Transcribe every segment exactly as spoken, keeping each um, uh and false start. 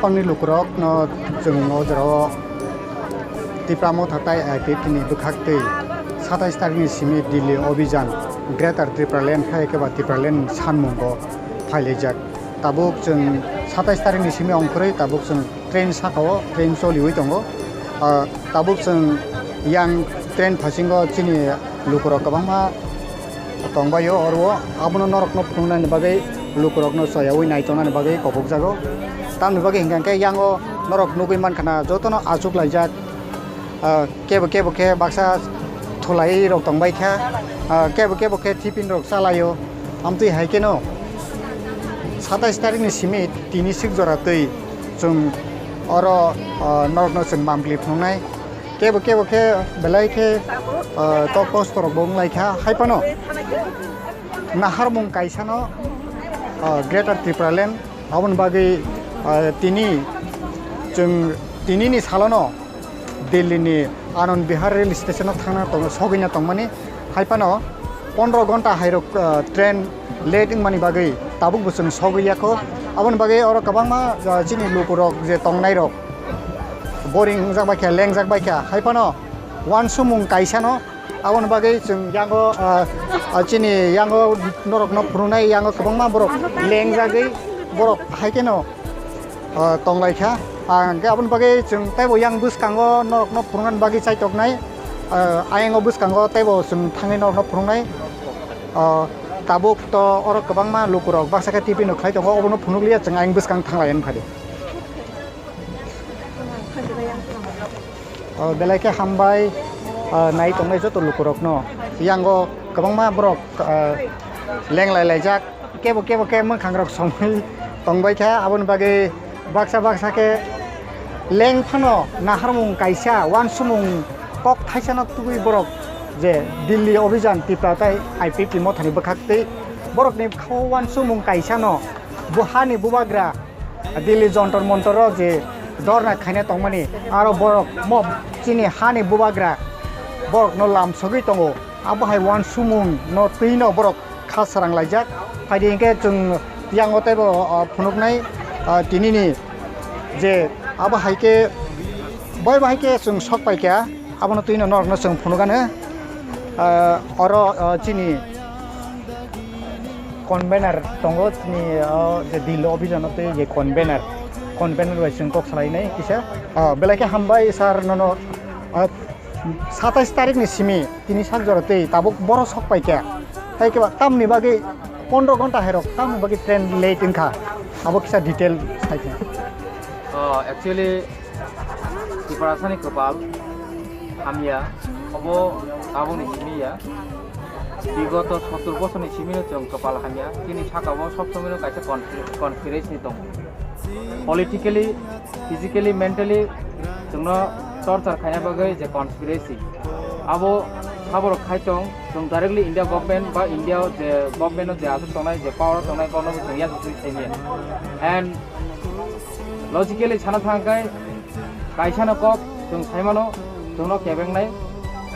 Bangni lukurok no chwng o jorao Tipra Motha tai I P F T ni bwkhak twi satais tarikni simi Delhi Obhijan Greater Tripura Land hai khe ba Tripura Land sanmungo phailaijak. Tabuk chwng satais tarikni simi ongkhorwi tabuk chwng train sakao train choliwi tongo. Ah, tabuk chwng yang train phasingo chini lukurok kwbangma tongbaio oro, abono norokno phunuknani bagwi, lukurokno choyaui naitongnani bagwi kobokjago. Tamni bagwi hwnkha khe yango norok nugwi mankha na jotono achuklaijak, ah, kebo kebo khe baksa thulai rok tongbaikha, ah, kebo kebo khe tiffin rok chalaio. Amtwi hai kheno satais tarikni simi tini sik jora twi chwng oro, ah, norokno chwng mampli phunuknai. Kebo kebo khe belai khe, ah, kok kosto rok bo wng lai kha. Hai phano naharmung kaisa no, ah, Greater Tripura Land aboni bagwi, ah, tini chwng tini ni salo no Delhi ni Anand Vihar rail station o thangna tong sogwina tongmani. Hai phano pondro ghonta hai rok, ah, train late wngmani bagwi tabuk bo chwng sogwi ya kho. Aboni bagwi oro kwbangma, ah, chini lukurok je tongnai rok boring wngjak bai kha, lengjak bai kha. Hai phano uansukmung kaisa no, aboni bagwi chwng yango, ah, ah, chini yango norokno phunuknai yango kwbangma borok lengjagwi borok hai kheno, ah, tong lai kha. Ah, hwnkhe aboni bagwi chwng teibo yang bwskango norokno phunuknani bagwi chaitoknai, ah, ayango bwskango teibo chwng thangwi norokno phunuknai. Ah, tabuk to oro kwbangma lukurok baksa khe tiffin rok khlai tongo, obono phunukliya chwng ayang bwskang thang lai phadi. Oh, belai khe hambai, ah, nai tongnai joto lukurokno. Yango kwbangma borok, ah, lenglai laijak, kebo kebo khe mwkhangrok somwi tongbai kha, aboni bagwi baksa baksa khe leng phano naharmung kaisa uansukmung kok thaisano tubui borok je Delhi Obhijan Tipra tai I P F T mothani bwkhak tei borokni kha uansukmung kaisano bo hani bubagra Delhi Jontor Montor o je dhorna khaina tongmani, aro borok mo chini hani bubagra borokno lamsogwi tongo. Abo hai uansukmung no twi no borok kha srang laijak. Phaidi hinkhe chwng yango teibo, ah, phunuknai, ah, tinini je abo hai khe bai bai khe chwng sok pai kha. Abono twino norokno chwng phunukgano, ah, oro, ah, chini convener tongo, chini, ah, je Delhi Obhijan o tei je convener, convener bai chwng kok salainai kisa. Ah, belai khe hambai sir nono, ah, satais tarikni simi tini sak jora tei tabuk boro sok pai kha. Hai khe ba tamni bagwi pondro ghonta hai rok tamni bagwi train late wngkha. Abo kisa detail sai khe. Oh, actually, Tiprasani kwpal hamya, obo tabukni simi ya. Bigoto sottur bosorni simino chwng kwpal hamya, chini sakao sob somoino kaisa conspir-, conspiracy tongo. Politically, physically, mentally chwngno torture khaina bagwi je conspiracy. Abo saborok khai tong, chwng directly India government ba India je government-o je aswk tongnai, je power-o tongnai, bono bo chwng yasu sui saimanya. And logically sana thang khe, kaisano kok chwng saimano, chwngno kebengnai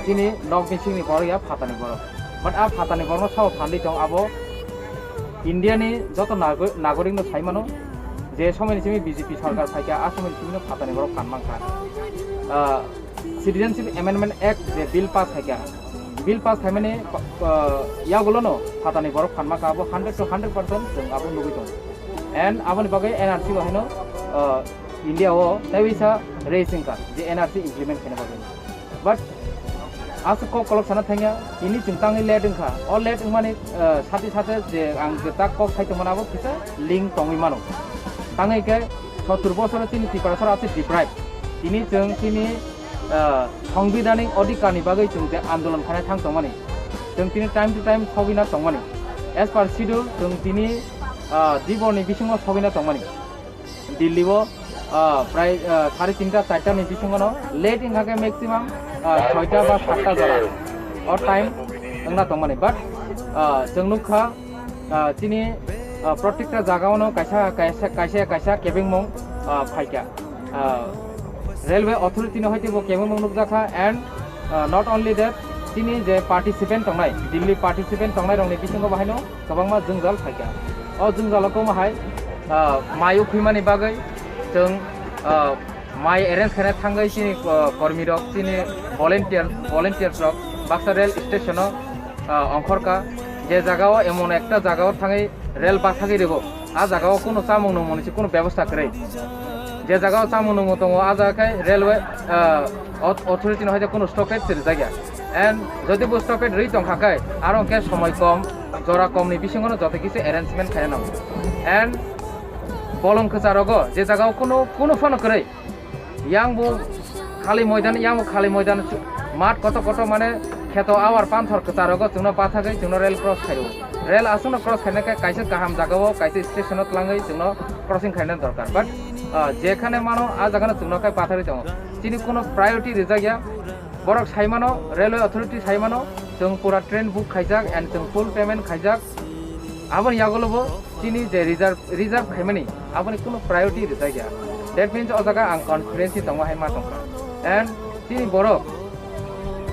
chini nok bisingni borok ya phatani borok. But a phatani borokno sao phandwi tong abo India ni joto nago-, nagorik no saimano, je somoi ni simi B J P sarkar phaikha, a somoi ni simi no phatani borok phan mankha. Ah, Citizenship Amendment Act je bill pass khaikha, bill pass khaimani, ah, yagulo no phatani borok phan mankha, abo hundred to hundred percent chwng abo nugwi tongo. And aboni bagwi N R C bo haino, ah, India o tei bisa raise wngkha je N R C implement khaina bagwi. But aswk kok kolok sana thangya, tini chwng tangwi late wngkha. O late wngmani, ah, sati sate je ang je tak kok sai tongmani abo kisa link tongwi mano. Tangwi khe sottur bosoro chini Tiprasara aswk deprive. Tini chwng chini, ah, songbidanik odhikarni bagwi chwng je andolon khaina thang tongmani. Chwng tini time to time sogwina tongmani. As per schedule chwng tini, ah, diborni bisingo sogwina tongmani. Delhi o, ah, prai, ah, sari tinta charta ni bisingo no late wngkha khe maximum, ah, soita ba satta jora o time wngna tongmani. But, ah, chwng nukha, ah, chini, ah, protekta jaga o no kaisa, kaisa, kaisa, kaisa kebengmung, ah, phaikha. Ah, railway authority no hai teibo kebengmung nukjakha and, ah, not only that, chini je participant tongnai, Delhi participant tongnai rokni bisingo bahaino kwbangma jwngjal phaikha. O jwngjalo kwma hai, ah, mai uphimani bagwi, Chwng, ah, mai arrange khaina thangwi chini, ah, kormi rok, chini volunteer, volunteers rok baksa rail station o, ah, ongkhorkha. Je jaga o emon ekta jaga o thangwi rail bathagwi rwgo, a jaga o kunu chamung nungmung ni se kunu bebosta kwrwi. Je jaga o chamung nungmung tongo, a jaga khe railway, ah, au-, authority no hai kunu stoppage se rijak ya. And jodi bo stoppage rwi tongkha khe, aro hwnkhe somoi kom, jora kom ni bisingo no joto kisi arrangement khaina nango. And bolong kwcharo go, je jaga o kunu, kunu phano kwrwi. Yang bo khali moidan, yang bo khali moidan, mat koto koto mane kheto awar panthor kwcharo go chwngno bathagwi chwngno rail cross khaio. Rail aswkno cross khaina khe kaisa kaham jaga o, kaisa station o twlangwi chwngno crossing khaina dorkar. But, ah, jekhane mano, a jaga no chwngno khe bathagwi tongo. Chini kunu priority rijak ya. Borok sai mano, railway authority sai mano, chwng pura train book khaijak and chwng full payment khaijak. Aboni yagulo bo chini je reserve, reserve khaimani, aboni kunu priority rijak ya. That means o jaga ang confidence ni tongo hai ma tongkha. And chini borok,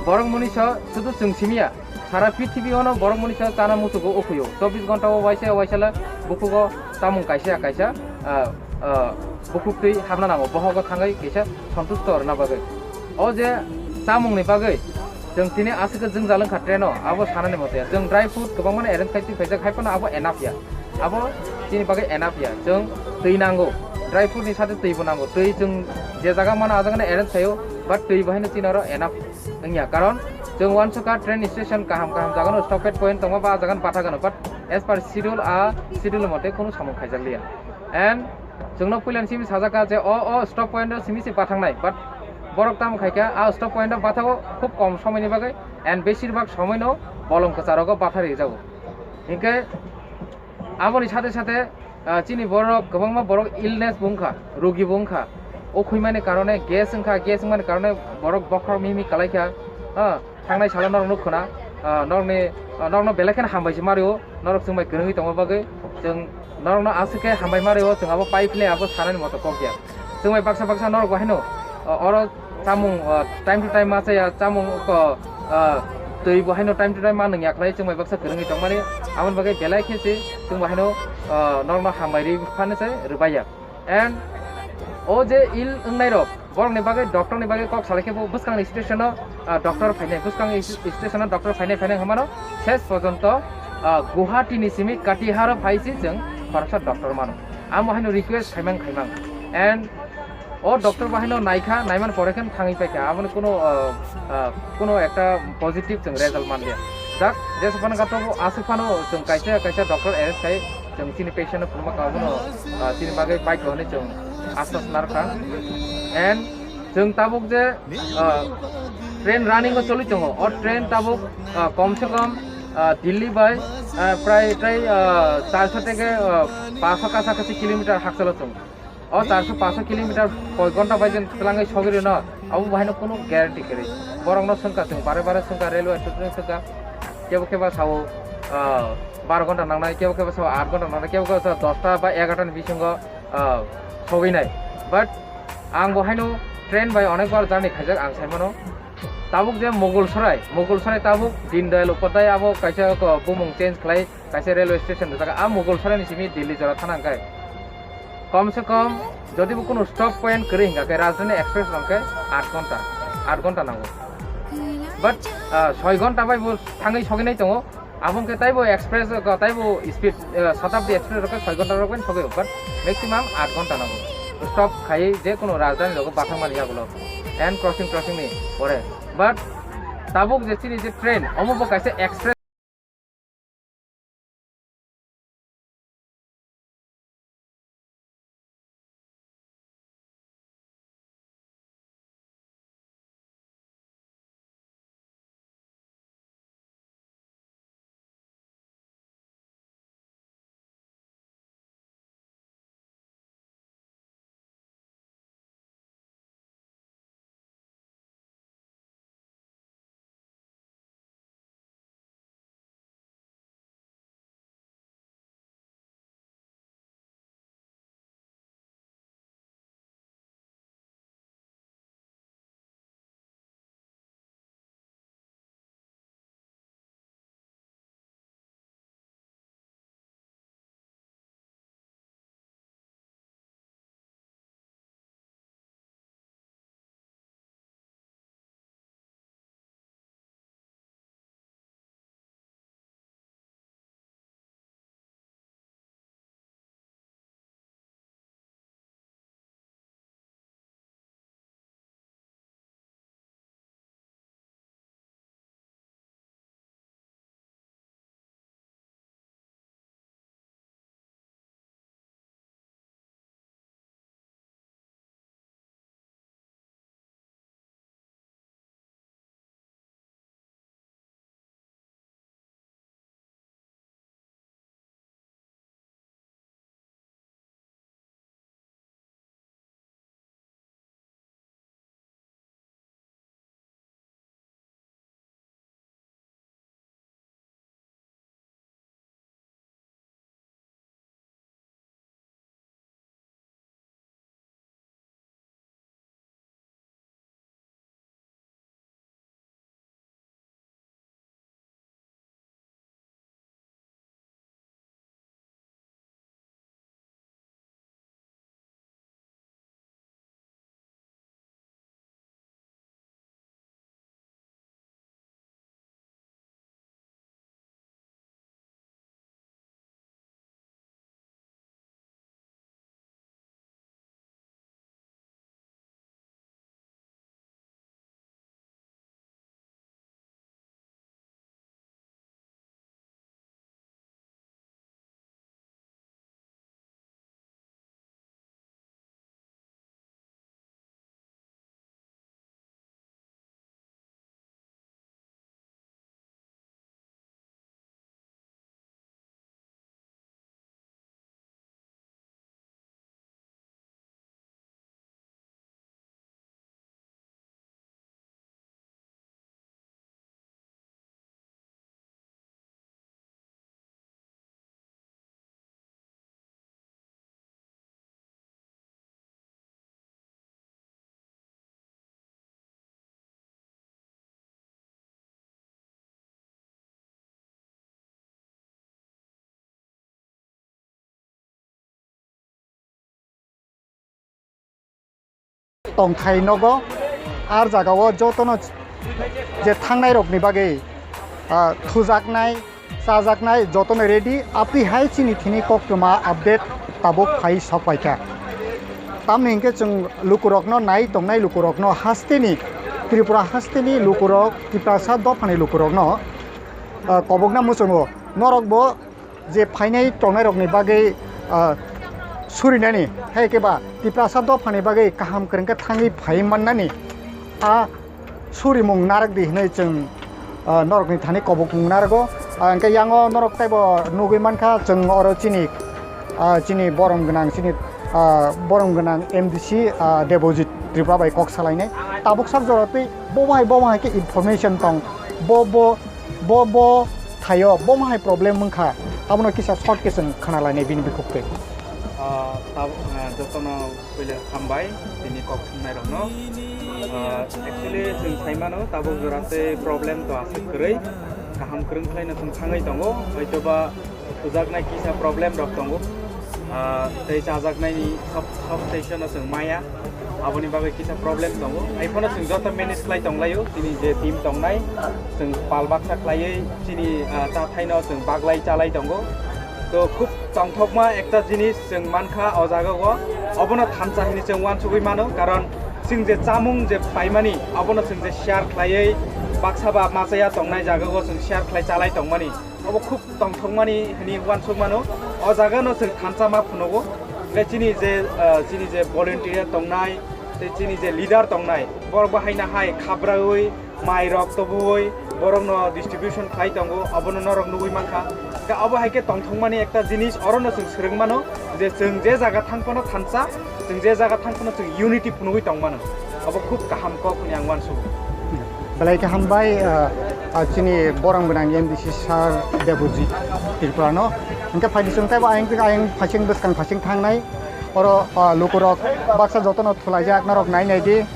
borok muni so sudu chwng simi ya, sara prithibi ono borok muni so chana muchugo ukhuyo. Chobbish ghonta o waisa waisa le bukhugo tamung kaisa kaisa, ah, ah, bukhuk twi habna nango, bohogo thangwi kaisa sontusto rwna bagwi. O je chamung ni bagwi chwng tini aswk khe jwngjal wngkha train o, abo sanani mote ya. Chwng dry fruit kwbangmano arrange khai twi phaijak, hai phano abo enough ya. Abo chini bagwi enough ya. Chwng twi nango. Dry fruit ni sate twi bo nango. Twi chwng je jaga mano, a jaga no arrange khaio, but twi bo haino chini oro enough wngya. Karon chwng uansukha train station kaham kaham jaga no stoppage point tongma ba a jaga no bathagano, but as per schedule, a schedule mote kunu samung khaijakliya. And chwngno puilani simi sajak kha je o, o stop point o simi se bathangnai, but borok tamo khai kha, a stop point o bathago khub kom somoini bagwi, and beshirbak somoino bolong kwcharogo batha rijago. Hinkhe aboni sate sate, ah, chini borok kwbangma borok illness bo wngkha, rugi bo wngkha, o khwimani karone gas wngkha, gas wngmani karone borok bokhorok mihmi kwlai kha, ah, thangnai salo norok nukho na, ah, norokni, ah, norokno belai kheno hambai se mario, norok chwng bai kwrwngwi tongma bagwi. Chwng norokno aswk khe hambai mario, chwng abo pai philai abo sanani moto kok ya. Chwng bai baksa baksa norok bo haino, ah, oro chamung, ah, time to time ma chaya, chamung ko, ah, twi bo haino time to time ma nung ya khlai, chwng bai baksa kwrwngwi tongmani, aboni bagwi belai khe se chwng bo haino, ah, norokno hambai rwi phano se rwbai ya. And o je ill wngnai rok, borokni bagwi doctor ni bagwi kok salai khe bo bwskangni station o, ah, doctor phainai, bwskangni station o doctor phainai, phainai hwnmano ses porjonto, ah, Guwahati ni simi Katihar o phai se chwng khoroksa doctor mano. Amo haino request khaimang khaimang. And o doctor bo haino naikha, naiman pore khe thangwi paikha, aboni kuno, ah, ah, kuno ekta positive chwng result manliya. Jak, jesa phano gato bo aswk phano chwng kaisa kaisa doctor arrange khai chwng chini patient no phunukma kha, abono, ah, chini bagwi paikha hwnwi chwng asas narwkha. And chwng tabuk je, ah, train running o choli tongo, o train tabuk, ah, kom se kom, ah, Delhi bai, ah, prai trai, ah, charso theke, ah, paso kasa kasi kilometer hakchalo chwng. O charso paso kilometer koi ghonta bai je twlangwi sogwi rwno, abo bo haino kunu guarantee kwrwi. Borokno swngkha chwng, bare bare swngkha, railway station swngkha, kebo kebo sao, ah, baro ghonta nangnai, kebo kebo sao aat ghonta nangnai, kebo kebo sao dosta ba egarota ni bisingo, ah, sogwinai. But ang bo haino train bai onekbar journey khaijak, ang sai mano. Tabuk je Mogulsarai, Mogulsarai tabuk Dindayal Upadhyay abo kaisa ko bumung change khlai, kaisa railway station rijak, a Mogulsarai ni simi Delhi jora thana hwnkhe kom se kom jodi bo kunu stop point kwrwi hwnkha khe Rajdhani Express rok khe aat ghonta, aat ghonta nango. But, ah, soi ghonta bai bo thangwi sogwi nai tongo. Abo hwnkhe taibo express, ah, taibo speed, ah, Shatabdi Express rok khe soi ghonta rok bai sogwi, but maximum aat ghonta nango. Stop khaiwi je kunu Rajdhani rogo bathang mani yagulo and crossing crossing ni pore. But tabuk je chini je train, omo bo kaisa express. tongthai nogo. Ar jagao jotono je thangnairokni bagwi, ah, thujaknai, chajaknai jotono ready. Aphi hai chini thini koktwma update tabuk phai sok paikha. Tamni hinkhe chwng lukurokno nai tongnai lukurokno hasteni, Tripura hasteni lukurok, Tiprasa dophani lukurokno, ah, kobokna muchungo. Norokbo je phainai tongnairokni bagwi, ah, surinani, hai khe ba Tiprasa dophani bagwi kaham kwrwngkhe thangwi phai mannani a surimung narwk di hwnwi chwng, ah, norokni thani kobokmung narwgo. Ah, hwnkhe yango norok teibo nugwi mankha chwng oro chini, ah, chini borom gwnang, chini, ah, borom gwnang M D C, ah, Debojit Tripura bai kok salainai. Tabuk sak jora twi bo bahai bo bahai khe information tong, bo bo Bo, bo thaio, bo ma hai problem wngkha, abono kisa short khe chwng khna lainai bini bukhuk twi. Ah, tab-, ah, jotono puila hambai, tini kok thumnairokno. Ah, actually, chwng sai mano, tabuk jora tei problem to aswk kwrwi, kaham kwrwng khlaino chwng thangwi tongo, hoitoba thujaknai kisa problem rok tongo. Ah, tei chajaknaini sub, sub section o chwng maya, aboni bagwi kisa problem tongo. Haiphano chwng joto manage khlai tonglaio, chini je team tongnai, chwng pal baksa khlaiwi chini, ah, chathaino chwng baglai chalai tongo. To khub tongthokma ekta jinis chwng mankha o jagao, obono thansa hinwi chwng uansugwi mano, karon chwng je chamung je paimani, obono chwng je share khlaiwi baksa ba machaya tongnai jagao chwng share khlai chalai tongmani. Obo khub tongthokmani hwnwi uansuk mano. O jaga no chwng thansa ma phunugo. Tei chini je, ah, chini je volunteer tongnai, tei chini je leader tongnai, borok bo haino hai khabraui, mai rok tubui, borok no distribution khlai tongo, obono norok nugui mankha. Tei obo hai khe tongthokmani ekta jinis, oro no chwng swrwng mano je chwng je jaga thang phano thansa, chwng je jaga thang phano chwng unity phunugui tong mano. Obo khub kaham kok hwnwi ang uansugo. Belai khe hambai, ah, ah, chini borom gwnang M D C sir Debojit Tripura no. Hwnkhe phaidi chwng teibo ayang, ayang phasing bwskang phasing thangnai. Oro, ah, lukurok baksa jotono thulaijak norok nai nai di.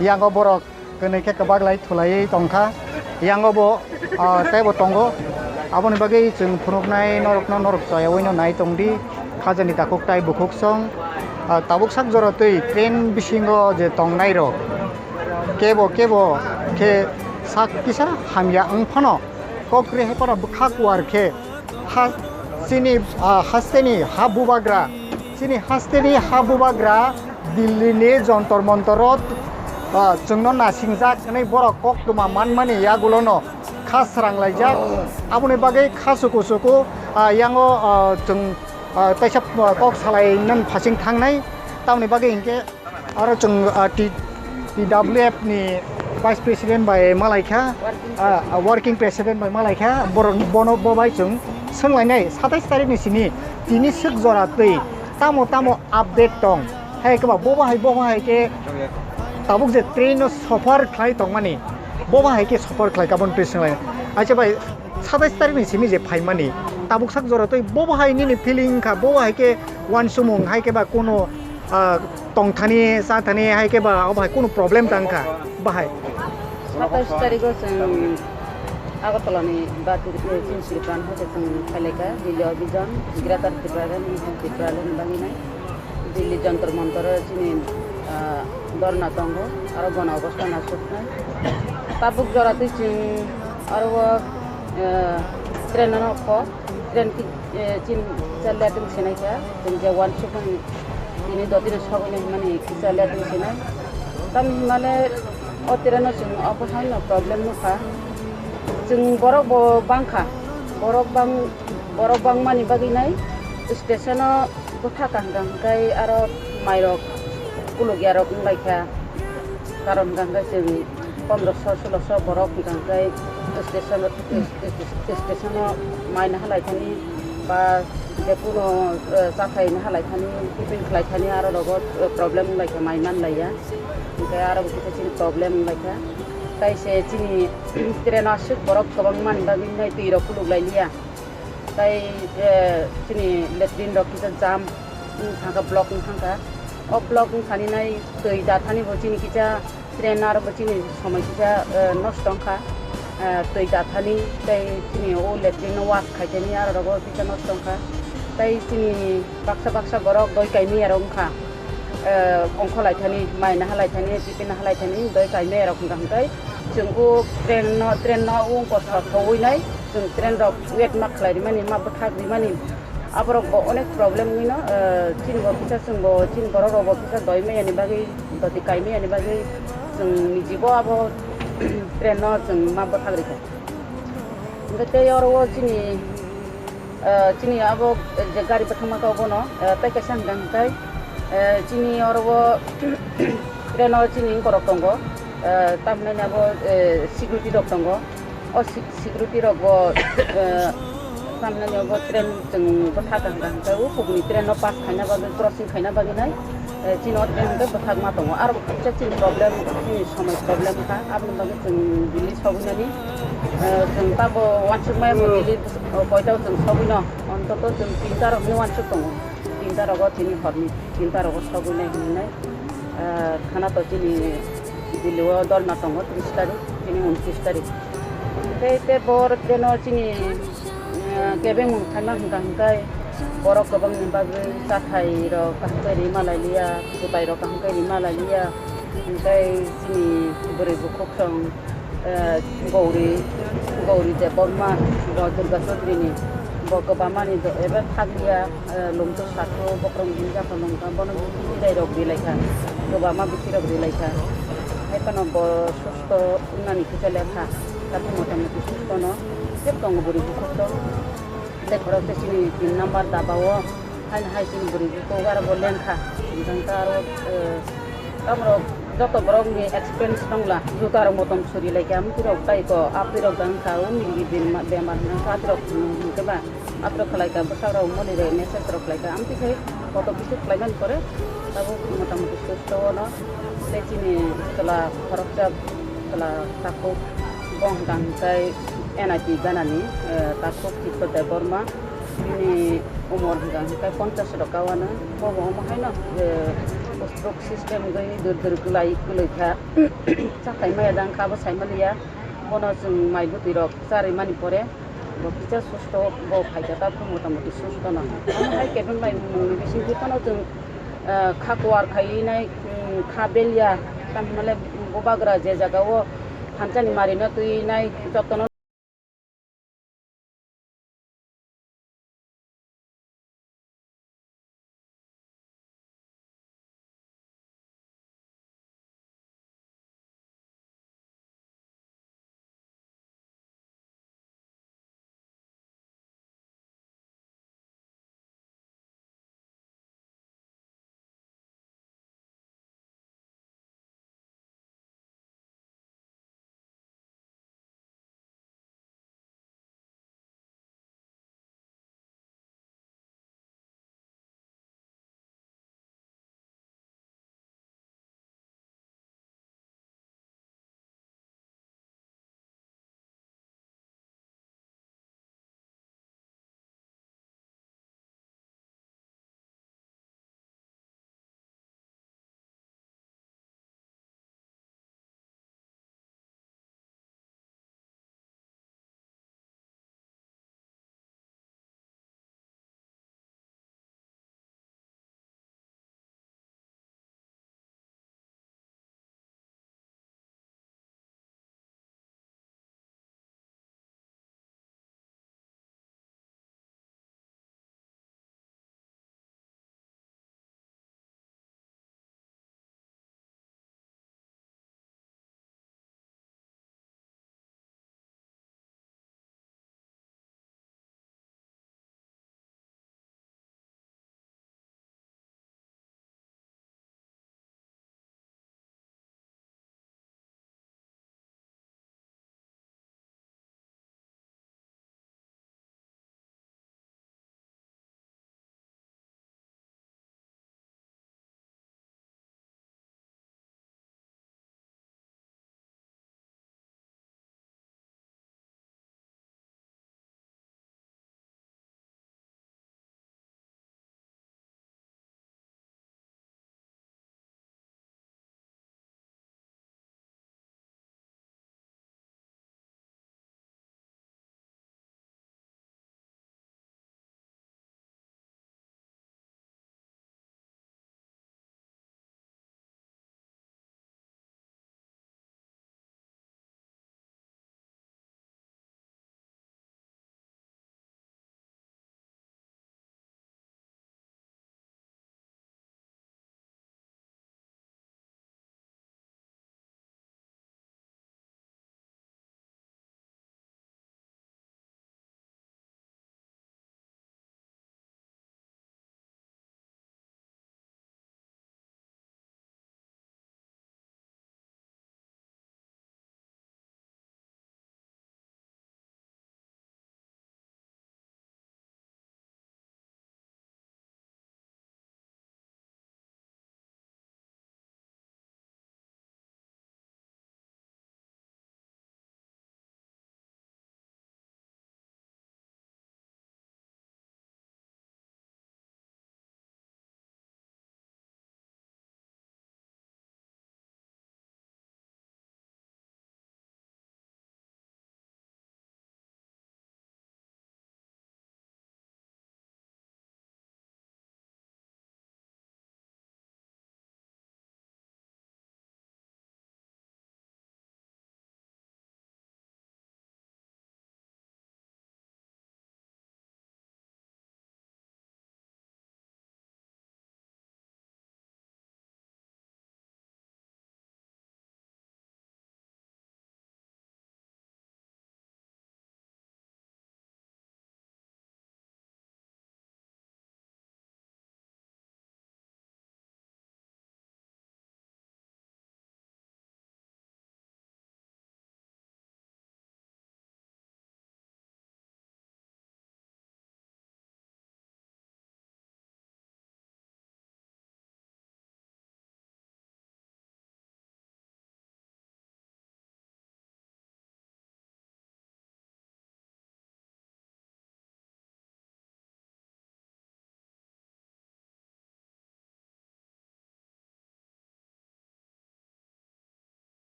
Yango borok kwnwi khe kwbak lai thulaiwi tongkha. Yango bo, ah, teibo tongo. Aboni bagwi chwng phunuknai norokno norok choyaui no nai tong di. Khajani takhuk tai bukhuk song. Ah, tabuk sak jora twi train bisingo je tongnai rok. Kebo kebo khe sak kisa hamya wng phano kok rehai phano bwkha kuar khe ha chini, ah, hasteni ha bubagra, chini hasteni ha bubagra Delhi ni Jontor Montor o, ah, chwngno nasingjak hwnwi borok koktwma manmani yagulono kha sranglaijak. Aboni bagwi kha suku suku, ah, yango, ah, chwng, ah, teisa, ah, kok salai nang phasing thangnai. Tamoni bagwi hinkhe Aro chwng, ah, T-, T W F ni Vice President bai malaikha, ah, Working President bai malaikha, borok bono bo bai chwng swnglainai satais tarikh ni simi tini swk jora twi tamo tamo update tong. Hai khe ba bo bahai bo bahai khe tabuk je train no sofar khlai tongmani bo bahai khe sofar khlai kabon twi swnglainai. Acha bai satais tarikh ni simi je phaimani tabuk sak jora twi bo bahai nini feeling wngkha bo bahai khe uansukmung hai khe ba kuno ah, tongthani, chathani, hai khe ba, obo hai kunu problem ta wngkha, bahai. Satais tarigo chwng Agartala ni ba, eh, chini Tripura ni hoite chwng phailaikha, Delhi Abhijan, Greater Tipraland, Eastern Tipraland ni bagwi nai. Delhi Jantar Mantar o chini, ah, dhorna tongo, aro gana obostha nasuknai. Tabuk jora twi chwng aro o, eh, train no kho. Train ki, eh, chin kisa late wng sinai kha, chwng je uansukmani tini dotino sogwini hwnmani kisa late wng sinai. Tamni hwnmale o traino chwng obo haino problem nukha. Chwng borok bo bangkha, borok bang, borok bangmani bagwi nai stationo bwkha kaham kaham khai aro mairok kulukya rok wng lai kha. Karon hwnkha hwnkhe chwng pondroso, sulosho borok hwnkha hwnkhe station, station-o mai naha lai thani ba je kuno, eh, chathai naha lai thani, tiffin khlai thani aro rogo, eh, problem wng lai kha, mai man lai ya. Hwnkhe aro bo kisa chini problem wng lai kha. Tai se chini train-o aswk borok kwbang mani bagwi nai twi rok kuluk lai liya. Tai, eh, chini latrine rok kisa jam wng thangkha, block wng thangkha. O block wng thani nai twi da thani bo chini kisa train aro bo chini somoi kisa, eh, nosto wngkha. Eh, twi da thani tai chini o latrine no wash khai thani aro rogo kisa nosto wngkha. Tai chini baksa baksa borok doi kaimi aro wngkha. eh, ongkho lai thani, mai naha lai thani, tipi naha lai thani, doi kaimai rok hwnkha hwnkhe chwng o train no, train no ongkho sa sogwi nai, chwng train rok wait ma khlai rimani, ma bwthak rimani, aborok bo onek problem wngwi no, eh, chini bo kisa chwng bo, chini borok rok bo kisa doi maya ni bagwi, doti kai maya ni bagwi chwng niji bo abo train no chwng ma bwthak rikha. Hwnkhe tei oro o chini, eh, chini abo je gari bwthangma kha bono, eh, tei kaisa hwnkha hwnkhe, eh, chini oro o train o chini borok tongo, eh, tamhinani abo, eh, security rok tongo. O se-, security rok bo, eh, tamhinani abo train chwng bwthak hwnkha hwnkhe o kubuni train no pass khaina bagwi, crossing khaina bagwi nai. Eh, chini o train hwnkhe bwthakma tongo. Aro bo kisa chini problem, chini somoi problem kha. Aboni bagwi chwng Delhi sogwi nani, eh, chwng tabo uansuk maya bo Delhi, oh, koito chwng sogwi no. Ontoto chwng tinta rok hinwi uansuk tongo. Tinta rogo chini horni tinta rogo sogwi nai hinwi nai. Eh, khana to chini Delhi o dorna tongo tris tarik, chini untris tarik. Tei, tei bor train o chini, eh, kebengmung khaima hwnkha hwnkhe borok kwbangni bagwi chathai rok kaham khe rima lai liya, kwtai rok kaham khe rima lai liya, hwnkhe chini bwrwi bukhuk song, eh, Gauri, Gauri Debbarma, bo Durga Chaudhary ni, bo kwbangmani do ebe thak liya, eh, lum to satu bokrok ni jaka lungka, bono bwtwi rok rilai kha, kwbangma bwtwi rok rilai kha, hai phano bo susto wngnani kisa lekha, tabuk motamoti susto no tei tongo bwrwi bukhuk to. Tei khorok se chini tin number daba o, haino hai chini bwrwi bukhuk aro bo lengkha. Hwnkhe aro, eh, tamrok joto borok ni experience tongla, juta rok motom suri lai kha, amtwi rok tai ko, amtwi rok dang kha, o nini bemar, bemar hwnkhe amtwi rok hwnkhe ba, amtwi rok khlai kha, bwsarok moli bai message rok khlai kha, amtwi khai koto bisu khlai mani pore, tabuk motamoti susto o no, tei chini chwla khoroksa, chwla takhuk, bo hwnkha hwnkhe N I T ganani, eh, takhuk Chitto Debbarma. Bini umor hwnkha hwnkhe ponchash rok kawano. Bobo omo haino, eh, stroke system wngwi dur dur kwlai kwlwi kha. Chakhai maya dang kha, abo saimaliya. Bono chwng mai bwtwi rok charwi mani pore bo kisa susto, bo phaikha ta motamoti susto no. Omo hai kebeng bai mungni bisingtwi phano chwng, eh, kha kuar khaiwi nai, mm, kha belia, tamhinmale bubagra je jaga o thansa ni mari no twi nai jotono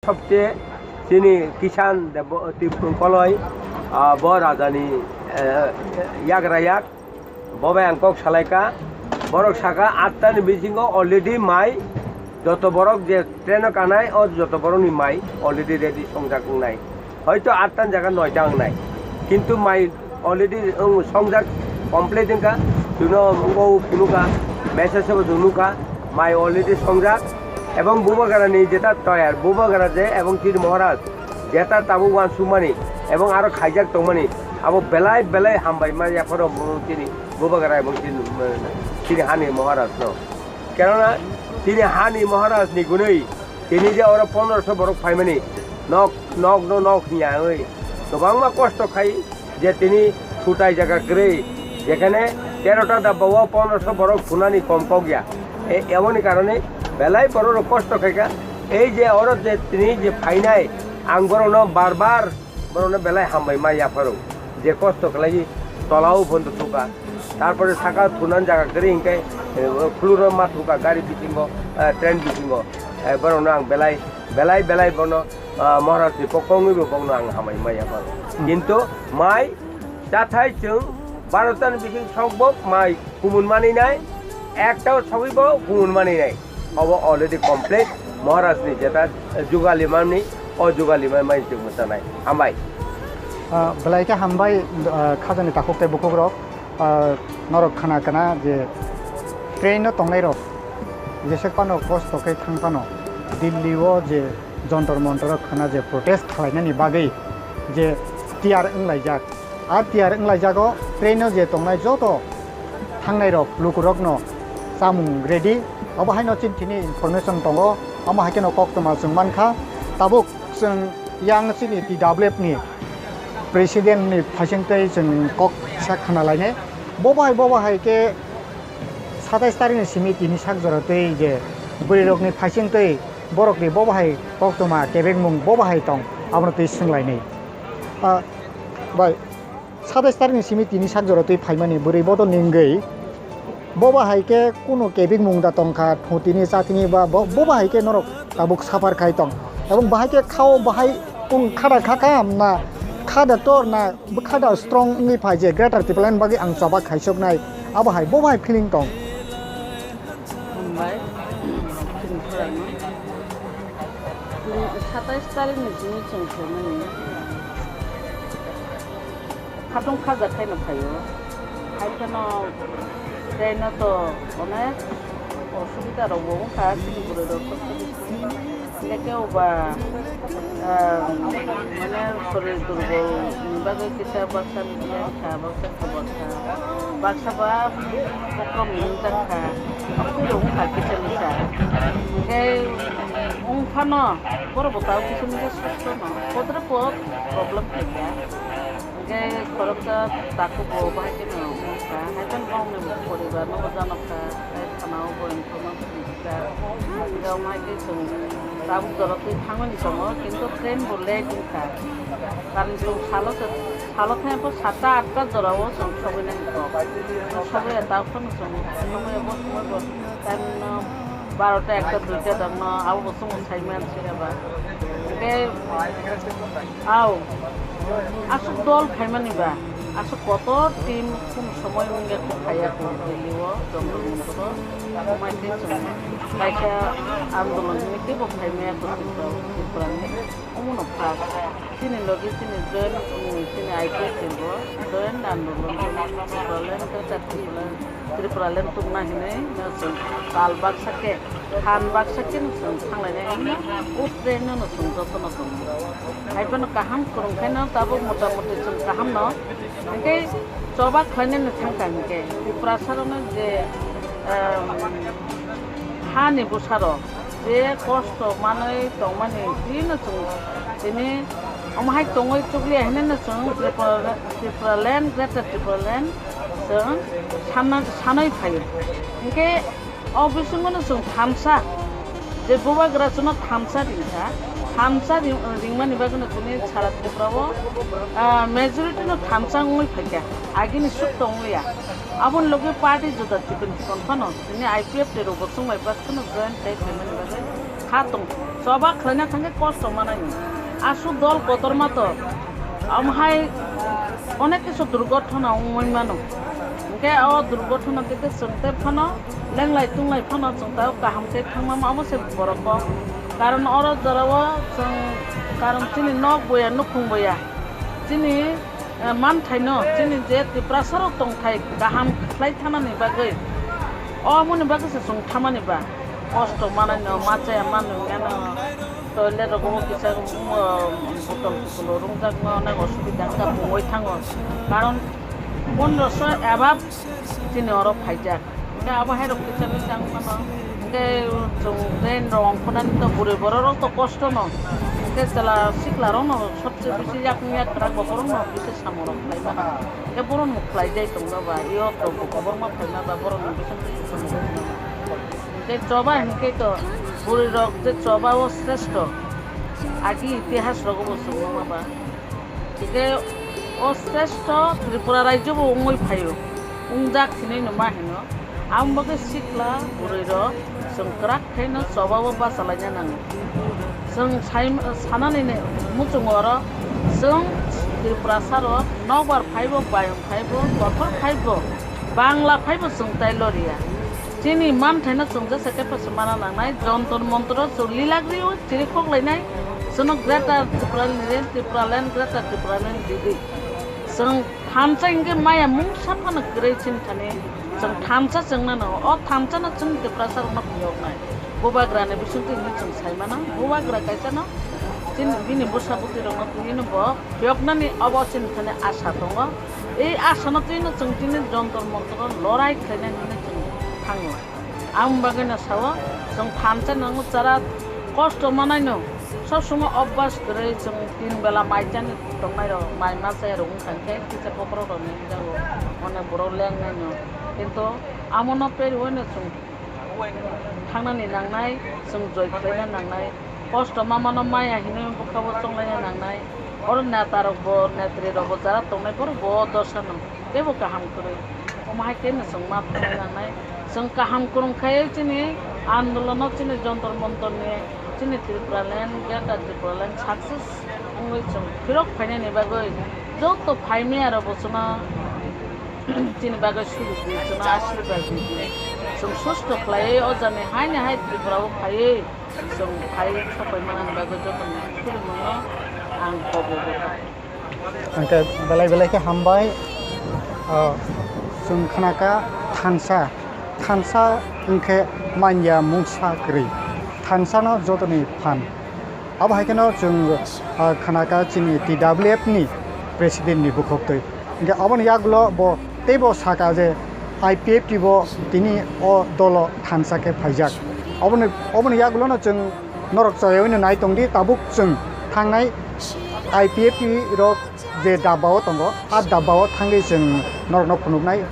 Sobche chini Kisan Deb-, Tip-, Koloi, ah, bo rajani, eh, yagra yak, bo bai ang kok salaika, borok saka atta ni bisingo already mai, joto borok je train o kanai, o joto borok ni mai already ready songjak wngnai. Hoito atta ni jaga noita wngnai. Kintu mai already wng songjak complete wngkha, chwngno wngkha o phunukha, message bo chwng nukha, mai already songjak, ebong Bubagra ni jeta toyar, Bubagra je ebong chini Maharaj jeta tabuk uansukmani ebong aro khaijak tongmani, abo belai belai hambai ma yapharo chini Bubagra ebong chini, chini hani Maharaj no. Kenona chini hani Maharaj ni gunui tini je oro pondroso borok phaimani nok, nok no nok hiya oi kwbangma kosto khai je tini sutai jaga kwrwi, jekhane terota dabba o pondroso borok thunani kom kok ya. E, eboni karone belai borok rok kosto khaika. Ei je oro je tini je phainai, ang borokno bar bar borokno belai hambai ma yapharo, je kosto khlai tola o phono thuka. Tarpore saka thunan jaga kwrwi hinkhe, eh, khuluro ma thuka gari bisingo, eh, train bisingo. Eh, borokno ang belai, belai, belai bono, ah, Maharaj ni kokongwi bo bokno ang hambai maya mano. Hmm. Kintu mai chathai chwng Bharat ni bising sokbok mai kumun mani nai, ekta sogwi bo kumun mani nai. Obo already complete. Maharaj ni jeta jugali mani, o jugali mani mai chwng mwchanai. Hambai. Ah, belai khe hambai, ah, khajani takhuk tei bukhukrok. Ah, norok khana kana je train no tongnai rok jesek phano kosto khe thang phano Delhi o je Jantar Mantar o khana je protest khlainani bagwi je tiyar wnglaijak, a tiyar wnglaijak o train o je tongnai joto thangnai rok lukurok no chamung ready. Obo haino chini thini information tongo, omo hai kheno koktwma chwng mankha. Tabuk chwng yang chini T W F ni president ni phaising tei chwng kok sa khna lainai. Bo bai, bo bai hai khe satais tarik ni simi tini sak jora tei je bwrwi rok ni phaising tei borok ni bo bai koktwma kebengmung bo bai tong, abono tei swng lainai. Ah, bai. Satais tarik ni simi tini sak jora twi phaimani bwrwi bodol ni wngwi bo ba hai khe kunu kebik mung da tongkha, thutini chatini ba bo, bo ba hai khe norok tabuk suffer khai tong. Ebong bahai khe khao bahai kung khada kha kam na khada tor na bwkhada strong wngwi phai je Greater Tipraland bagwi ang choba khaisoknai abo hai bo ba hai feeling tong. Hambai. Chini khorang no. Satais tarik ni simi chwng phaimani. Khatung khaja khaino phaio. Hai kheno train no to onek osubida rok bo wngkha chini bwrwi rok. Hingke oba, ah, mane sorir durbol ni bagwi kisa baksa ni biya kha, baksa kotor kha, baksa ba kokom ni wngkha, aboni rok wngkha kisa misa. Hingke wngphano borok bo tabuk kisa misa susto no, kotor po problem khaikha. Hingke khoroksa takhuk bo bahai kheno wngkha, hai phano bongni poribar no bo janokha, tei thana o bo information rijak. Hingke omo hai khe chwng tabuk jorok twi thangmani tongo, kintu train bo late wngkha. Karon chwng salo se, salo thangya pho satta atta jora o chwng sogwi nai kok. Sogwi ya ta phano chwng sogwi ya bo sogwi bo time no barota ekta duita dam no abo bo chwng sai man se ba. Hingke Au, aswk dol phaimani ba, aswk kotor team kunu somoi wngya kok phaiya kok Delhi o, Jantar Mantar o, omo hai khe chwng kaisa andolon hinwi teibo phaimaya kok Tripura, Tripura ni. Omono first, chini logi chini joint, chini I P F T bo joint andolon, Tripura land, Greater Tripura land. Tripura land tubuna hinwi no chwng tal baksa khe, phan baksa khe no chwng thanglainai hwnwi o train no no chwng jotono tongo. Hai phano kaham kwrwng khe no tabuk mota moti chwng kaham no hinkhe choba khlainai no thangkha hinkhe Tiprasa rokno je, em, hani bwsa rok je kosto manwi tongmani twi no chwng tini omo hai tongwi chukliya hinwi no chwng Tripura, Tripura land, Greater Tripura land chwng sanna, sanwi phaio. Hinkhe o bisingo no chwng thamsa, je bubagra chwngno thamsa rinkha, Thansa ring-, ringmani bagwino tini sara Tripura o, ah, majority no thansa wngwi phaikha, agini suk tong liya. Aboni logi party juda chikon chikon phano tini I P F T rok bo chwng bai bak phano join khai phaimani bagwi kha tong. Choba khlaina thangkhe kosto manai. Aswk dol kotorma to, omo hai onek kisu durgothona wngwi mano. Hwnkhe o durgothona tei chwng tei phano lenglai tunglai phano chwng tao kaham khe thangma ma obo se borok kok. Karon oro jorao chwng karon chini nok boya nukhung boya chini, eh, manthaino chini je Tiprasarok tongthai kaham khlai thanani bagwi omoni bagwi se chwng thamani ba kosto manaino ma chaya manwi mano. Toilet rogo kisa, um, botol botol rwngjak no onek osubida wngkha pungwi thango. Karon pondroso above chini oro phaijak. Hwnkhe abo hai rok kisa kisa wngmano. Hwnkhe chwng drain rok ongkhornani to bwrwi borok rok to kosto no. Hwnkhe chwla sikla rok no sobse bisi yakung yak kwrak bo borok no bisi samung rok khlai mano. Hwnkhe borok no khlai jai tongma ba, yo to bo kwbangma phaima ba borok no bisi Tei choba hinkhe to bwrwi rok je choba o sreshto. Agi itihas rogo bo chwngma ba. Tei o sreshto Tripura rajyo bo wngwi phaio. Wngjak hinwi no ma hino. Amo bagwi sikla bwrwi rok chwng kwrak khaino choba o bachalaina nango. Chwng sai-, sanani ni muchungo oro chwng Tripurasa rok nokbar phaibo, bayung phaibo, kothor phaibo, Bangla phaibo chwng tai loriya. Chini manthaino chwng jesa khe phaisa mana nangnai, jontor montoro chwng lilagrio chirikhok lainai, chwngno Greater Tipraland, Tipraland, Greater Tipraland didi. Chwng thansa hinkhe maya mungsa phano kwrwi chini thani, chwng thansa chwng nano, o thansano chwng Tiprasa rokno phiyoknai. Bubagrani bisingtwi hinwi chwng sai mano, bubagra kaisano chini bini bwsa bwtwi rokno twiwi no bo phiyoknani obo chini thani asa tongo. Ei asano twino chwng tini jontor montoro lorai khlainai hinwi chwng thango. Aboni bagwino sao, chwng thansa nango chara kosto manaino. Sob somoi obas kwrwi chwng tin bela mai chani tongnairok, mai ma chairok wngkha khe kisa bokhorokrokni wngjago, onek borok lengnaino. Kintu amono periwoino chwng thangnani nangnai, chwng joi khlaina nangnai. Kosto ma mano maya hinwi bwkha bo chonglaina nangnai. Oro neta rok bo, netri rok bo jara tongnai borok bo o dosa no teibo kaham kwrwi. Omo hai khe no chwng ma thangna nangnai. Chwng kaham kwrwng khai chini andolono chini jontor montor ni chini Tripuraland, Greater Tripuraland success wngwi chwng phirok phainani bagwi joto phaimaya rok bo chwngno chini bagwi sujok di, chwngno ashirbad di. Chwng susto khlaiwi o jani haini hai Tripura o phaiwi chwng phai sopai manani bagwi jotono khulumungno ang kobor rwkha. Hwnkhe belai belai khe hambai. O, chwng khnakha thansa, thansa hwnkhe manya mungsa kwrwi, thansano jotoni phan. Abo hai kheno chwng, ah, khnakha chini T W F ni president ni bukhoktwi. Hwnkhe aboni yagulo bo teibo sakha je I P F T bo tini o dolo thansa khe phaijak. Oboni, oboni yagulono chwng norok choyaui no nai tongdi, tabuk chwng thangnai I P F T rok je dabba o tongo, a dabba o thangwi chwng norokno phunuknai.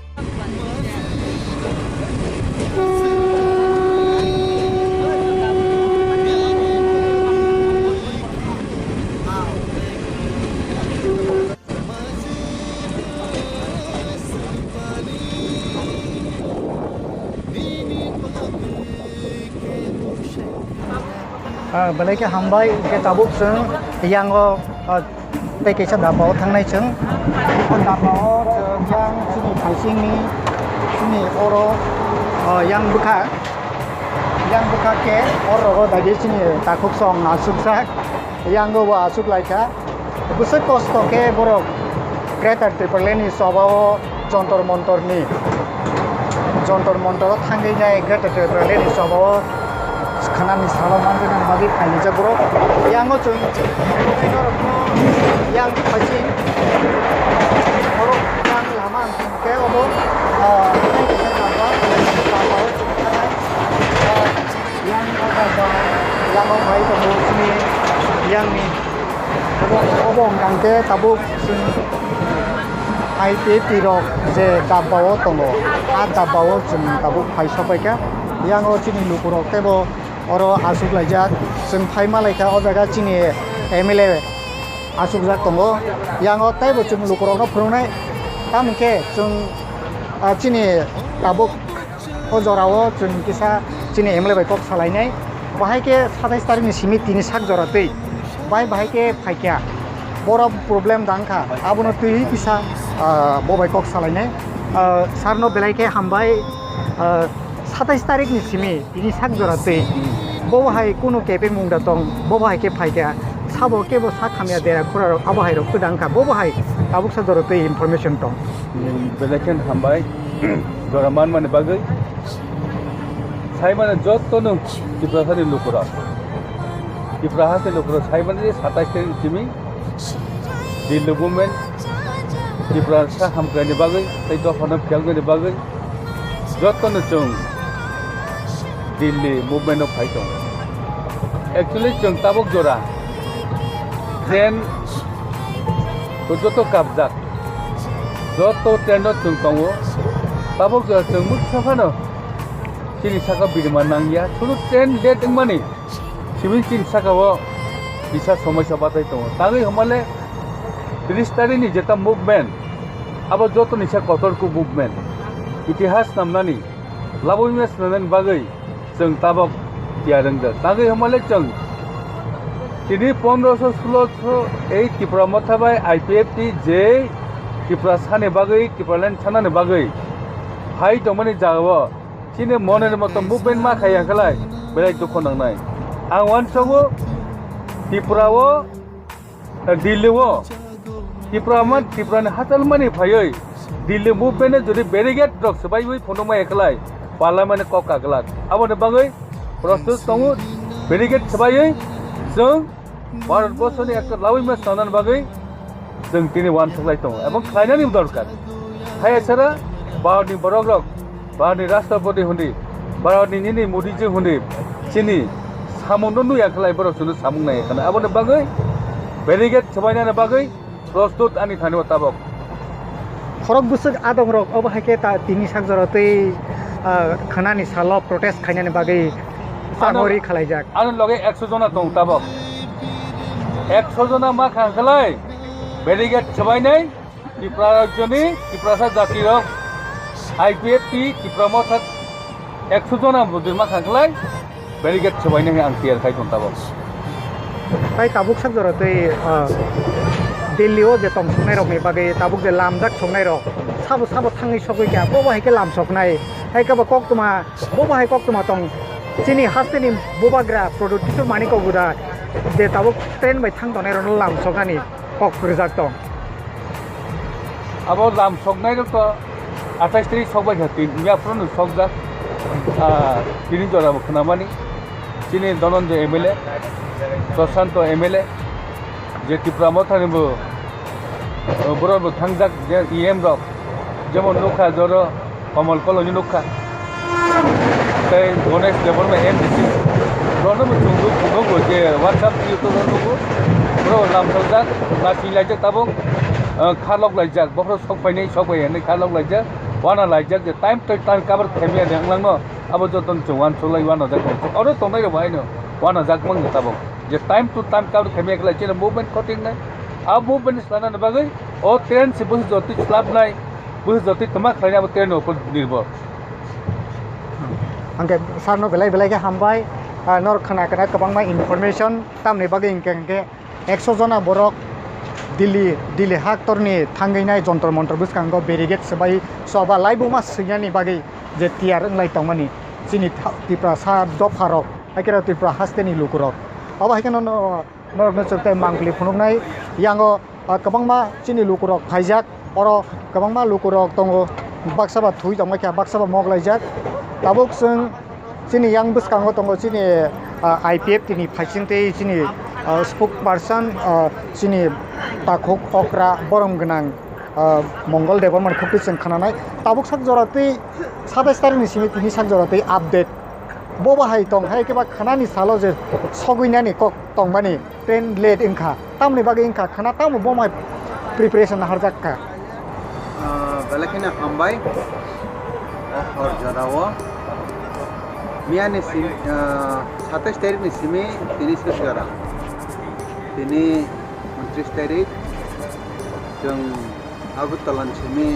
Ah, belai khe hambai, hwnkhe tabuk chwng yango, ah, tei kaisa dabba o thangnai chwng. O dabba o chwng yang chini phaisingni, chini oro, ah, yang bwkha, yang bwkha khe oro rogo dagi chini takhuk song asukjak, yango bo asuk lai kha. Bwswk kosto khe borok Greater Tipraland ni choba o Jontor Montor ni, Jontor Montor o thangwi nai Greater Tipraland ni choba o khwnani salo manjaknani bagwi phainijak borok. Yango chwng norokno yang phaising borok yang lama hwnkhe obo, ah, yang o dabba, yang o phai tongo chini yang ni. Obo, obo hwnkha hwnkhe tabuk chwng I P F T rok je dabba o tongo, a dabba o chwng tabuk phai sopaikha. Yang o chini lukurok teibo Oro aswk laijak, chwng phai ma lai kha o jaga chini M L A aswk jak tongo. Yang o teibo chwng lukurokno phwrwngnai, tamo khe chwng, ah, chini tabuk o jora o chwng kisa chini M L A bai kok salainai. Bahai khe satais tarikh ni simi tini sak jora twi bai bahai khe phaikha. Borok problem dang kha, abono twi kisa, ah, bo bai kok salainai. Ah, sir no belai khe hambai, ah, satais tarikh ni simi tini sak jora twi bo hai kunu kepeng mung da tong, bo hai khe phaikha, sabo kebo sak hamya dera khura rok abo hai rok twi dang kha, bo hai tabuk sa jora twi information tong. Belai khe hambai, jora manmani bagwi. Saimano jotono Tiprasani lukurok, Tipra haste lukurok saimano je satais tarikh simi Dilli movement, Tiprasa hamkraini bagwi tei dophano phelnani bagwi jotono chwng Dilli movement no phai tongo. Actually chwng tabuk jora train joto kapjak, joto train no chwng tongo. Tabuk jora chwng muksa phano chini saka birma nangya, suru train late wngmani simi chini saka o kisa somoisa batai tongo. Tangwi hwnmale tris tarikh ni jeta movement, abo joto ni sa kotor kuk movement. Itihas namnani, labwi mia swnamnani bagwi chwng tabok tiyar wngda. Tangwi hwnmale chwng tini pondroso suloso ei Tipra Motha bai I P F T je Tiprasani bagwi, Tipraland sanani bagwi phai tongmani jagao chini moneni moto movement ma khaiya khlai belai dukho nangnai. Ang uansogo Tripura o, eh, Delhi o, Tripura man, Tripura ni hachal mani phaiwi Delhi movement no jodi barricade rok swbaiwi phunukma ekhlai parliament ni kok kaglak. Aboni bagwi prostut tongo, barricade swbaiwi chwng Bharat borsoni ekta lawi ma sanani bagwi chwng tini uansuk lai tongo, ebong khlainani dorkar. Hai echara Bharat ni borok rok, Bharat ni Rashtrapati hundi, Bharat ni nini Modi ji hundi, chini samung no nuya khlai borok chwngno samung nai khana. Aboni bagwi barricade swbainani bagwi prostut ani thani o tabok. Khorok bwswk adong rok obo hai khe ta tini sak jora twi, ah, khanani salo protest khainani bagwi changori khalaijak. Ano loge ekso jona tong tabok. Ekso jona ma khang khlai barricade swbainai. Tripura rajyoni, Tiprasa jatirok, I P F T, Tipra Motha ekso jona bujima khangklai, barricade swbainai ang tiyar khai tong tabok. Tai tabuk sak jora tei, ah, Delhi o je tong soknai rokni bagwi tabuk je lamjak soknai rok sabo sabo thangwi sogwi kha, bo bo hai khe lam soknai, hai khe bo koktwma, bo bo hai koktwma tong chini hasteni bubagra Pradyut Kishore Manik Guda je tabuk train bai thang tongnai rokno lam soknani kok kwrwjak tong. Abo lam soknai rok to athais tarik sok bai kha tin, ya phuru no sokjak. Ah, tini jora bo khwnamani. Chini Dhananjay M L A, Prashanto M L A, je Tipra Motha ni bo, borok bo thangjak je E M rok, jemon nukha joro, Kamal Koloni nukha. Tei Ganesh Debbarma M D C. Borokno bo chwng nuk-, nugo je WhatsApp, YouTube o nugo. Borok lamsokjak, naising laijak tabuk, ah, khalok laijak. Bokhorok sok phainai, sok phai hwnwi khalok laijak. Wana laijak je time to time cover khaimya de wnglang no. Abo joto no chwng uansuk lai wanajak. Oro tongnai rok bo haino wanajak mangno tabuk. Je time to time cover khaimya khlai chini movement khotingnai. A movement slanani bagwi o train se bwswk jotwi slapnai, bwswk jotwi twma khlainai abo train ni upor nirbhor. Hwnkhe sir no belai belai khe hambai, ah, norok khna khna kwbangma information tamni bagwi hwnkhe hwnkhe ekso jona borok Delhi, Delhi haktorni thangwi nai Jantar Mantar bwskango barricade swbai soba laibuma swinani bagwi je tiyar wnglai tongmani chini tha-, Tiprasa dopharok, haikhe Tripura hasteni lukurok. Abo haikhe no, no, norokno chwng tei mangpili phunuknai yango, ah, kwbangma chini lukurok phaijak, oro kwbangma lukurok tongo, baksa ba thwi tongmai kha, baksa ba mok laijak. Tabuk chwng chini yang bwskango tongo chini, ah, I P F T ni phaising tei chini, ah, spokesperson, ah, chini takhuk okra borom gwnang, ah, Mongol Debbarma ni khukti chwng khnanai. Tabuk sak jora twi satais tarikh ni simi tini sak jora twi update. Bo bahai tong hai khe ba khanani salo je sogwinani kok tongmani train late wngkha. Tamoni bagwi wngkha khana tamo bo mai preparation naharjak kha. Ah, belai kheno hambai. O hor jorao Miyani sim-, ah, satais tarik ni simi tini Sujgara. Tini untris tarik, chwng Agartala ni simi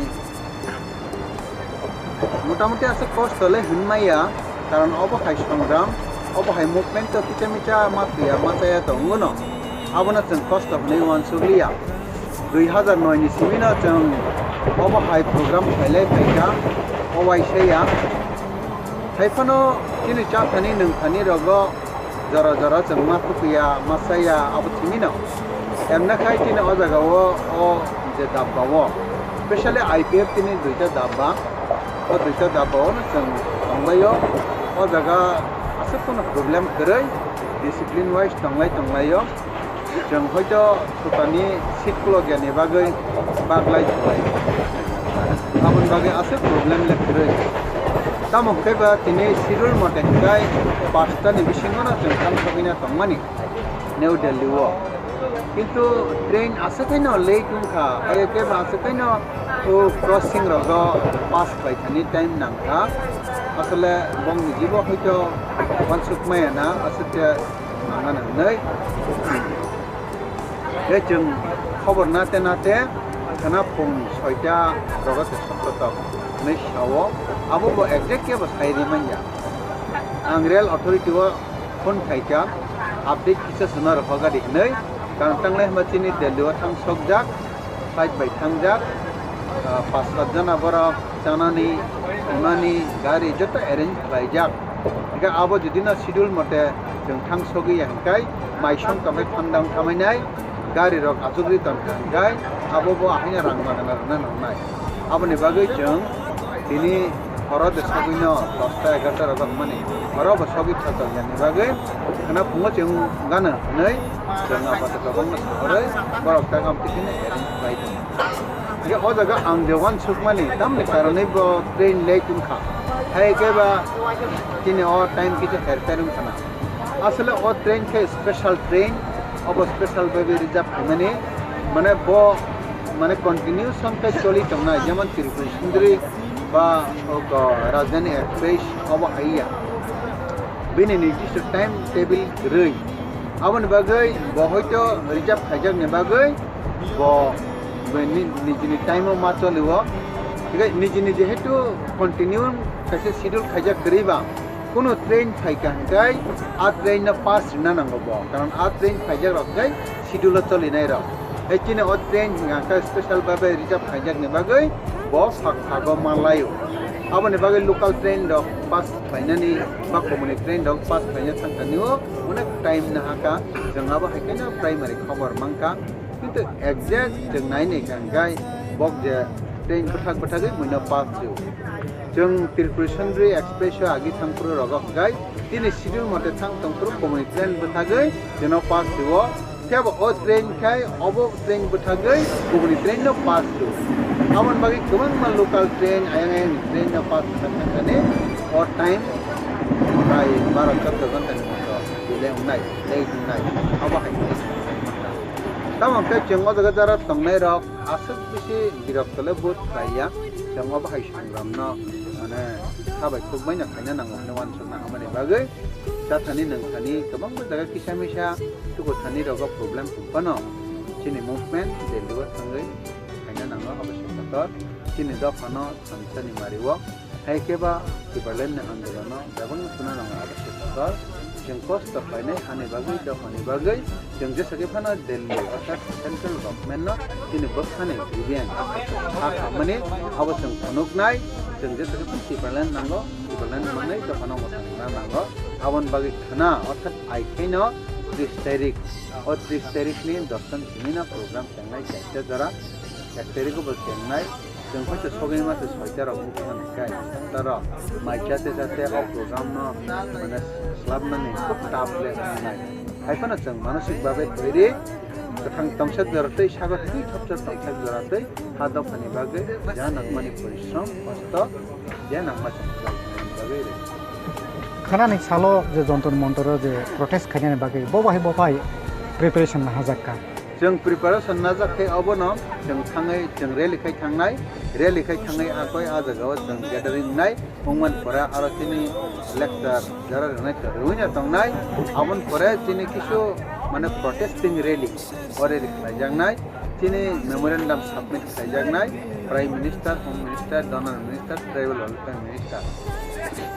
motamuti aswk kosto le hinmaya, karon obo hai songram, obo hai movement to kicha micha ma twiya ma chaya to wngno. Abono chwng kosto hwnwi uansukliya. Dui hazar noi ni simi no chwng obo hai program khailai phaikha, o waisa ya. Hai phano chini chathani nwngthani rogo jora jora chwng ma thukuya, ma saya abo thimi no. Emna khai chini o jaga o, o je dabba o, specially I P F tini duita dabba, o duita dabba o no chwng tongbai o. O jaga aswk phano problem kwrwi, discipline wise tonglai tonglai o. Chwng hoito thupani seat kulok yani bagwi baglai thulai. Aboni bagwi aswk problem le kwrwi. Tamo hwnkhe ba tini schedule mote hwnkhe pasta ni bisingo no chwng thangsogwi na tongmani New Delhi o. Kintu train aswk haino late wngkha, hai khe ba aswk haino o crossing rogo pass khlai thani time nangkha. Asole bongni jibo hoito uansuk maya na aswk khe nangna nangnai. Tei chwng khobor nate nate khwna phung soita rogo se sokto tok hwnwi sao. Abo bo exact khe bo sai ri manya. Ang rail authority o phone khaikha, update kisa swnaro hogadi hwnwi. Karon tanglai hwnba chini Delhi o thang sokjak, flight bai thangjak, ah, pas sat jona borok chanani, thunani, gari joto arrange khlaijak. Hingkhe abo jodi no schedule mote chwng thang sogwi ya hingkai, mai songkha bai thandang thamanai, gari rok achugwi tongkha hingkai, abo bo ahaino rang magana rwna nangnai. Aboni bagwi chwng tini horo de sogwi no dosta egarta rok mani horo bo sogwi thatok yani bagwi khwna phungo chwng gana hwnwi chwng apato kwbangma saharwi borok ta gam tikini arrange khlai tongo. Hingke o jaga ang je uansukmani tamni karonwi bo train late wngkha. Hai khe ba chini o time kisa her ter wngkha na. Asole o train khe special train, obo special bai bai reserve khaimani. Mane bo, mane continuation khe choli tongnai, jemon Tripura Sundari ba o ko Rajdhani Express obo hai ya. Bini nijiswa time table kwrwi. Aboni bagwi bo hoito reserve khaijakni bagwi bo, bo ni-, nijini time o ma choli o. Hingke niji niji hetu continue kaisa schedule khaijak kwrwi ba, kunu train phaikha hingkai a train no pass rina nango bo, karon a train khaijak rok kai schedule o cholinai rok. Hai chini o train hingka khe special babe reserve khaijakni bagwi bo phak phago ma laio. Aboni bagwi local train rok pass khlainani ba community train rok pass khlaina thangkani o onek time nahaka, chwng abo hai kheno primary khobor mankha. Kintu exact chwng nai nai kha hingkai bok je train bwthak bwthagwi buino pass rw. Chwng Tripura Sundari Express o agi thangphuru rogo hingkai tini schedule mote thang tongphuru community train bwthagwi chwngno pass rw. Phiya bo o train khai obo train bwthagwi kubuni train no pass rw. Aboni bagwi kwbangma local train, ayang ayang ni train no pass rwna thangkani o time prai baro choddo ghonta ni moto delay wngnai, late wngnai, abo hai khe. Tamo khe chwng o jaga jora tongnai rok aswk bisi birokto le both khlai ya, chwng obo hai sangram no mane sabai khukbai no khaina nango hwnwi uansukna hamani bagwi chathani nwngthani kwbangma jaga kisa misa tuku thani rogo problem tong phano chini movement Delhi o thangwi khaina nango abo se kotor chini dophano thansa ni mari o. Hai khe ba Tipraland ni andolon no bebak no suna nango abo se kotor. Chwng kosto khlainai hani bagwi dophani bagwi chwng jesa khe phano Delhi orthat central government no chini bwkhani grievance ha khamani abo chwng phunuknai. Chwng jesa khe phano Tipraland nango, Tipraland mangnai dophano mwthangna nango. Aboni bagwi khwna orthat ai khaino tris tarik, o tris tarik ni dosh simi no program chengnai chaita jora, ek tarik o bo chengnai. Chwng hoito sogwi masa soita rok wngkha hwnwi khe, taro mai chate chate o program no mane swlapnani khub tough le wngnai. Hai phano chwng manosik babe toiri, kwthang tongsa jora tei sago twi thopsa tongsa jora tei ha dophani bagwi ja nangmani porishrom, kosto, je nangma chwng khlai tongnani bagwi rw. Khwnani salo je Jantar Mantar o je protest khainani bagwi bo bahai bo bai preparation nahajak kha. Chwng preparation najak khe obono chwng thangwi chwng rally khai thangnai, rally khai thangwi akoi a jagao chwng gathering wngnai, wngmani pore aro chini lecture jara rwnai chwng rwina tongnai, aboni pore chini kisu mane protesting rally, o rally khlaijaknai, chini memorandum submit khlaijaknai, Prime Minister, Home Minister, Donor Minister, Tribal Welfare Minister,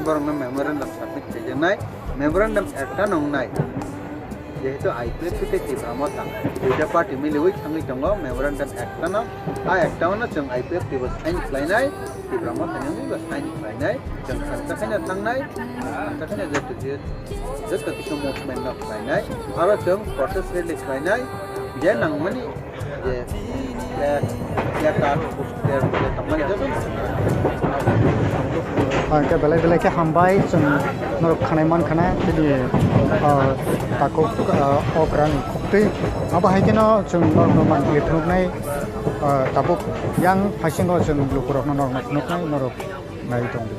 borokno memorandum submit khlaijaknai, memorandum ekta wngnai. Jehetu I P F T tei Tipra Motha duita party miliwi thangwi tongo memorandum ekta no. A ekta no chwng I P F T bo sign khlainai, Tipra Motha ni bo sign khlainai. Chwng khansa khaina thangnai, khansa khaina joto je, joto kisu movement no khlainai. Aro chwng protest rally khlainai. Je nangmani je, je, je ta, je tongmani joto. Ah, hwnkhe belai belai khe hambai chwng norok khanai man khana chini, ah, takhuk, ah, okra ni khuktwi. Abo hai kheno chwng norokno man phunuknai, ah, tabuk yang haisingo chwng lukurokno norokno phunuknai norok nai tongdi.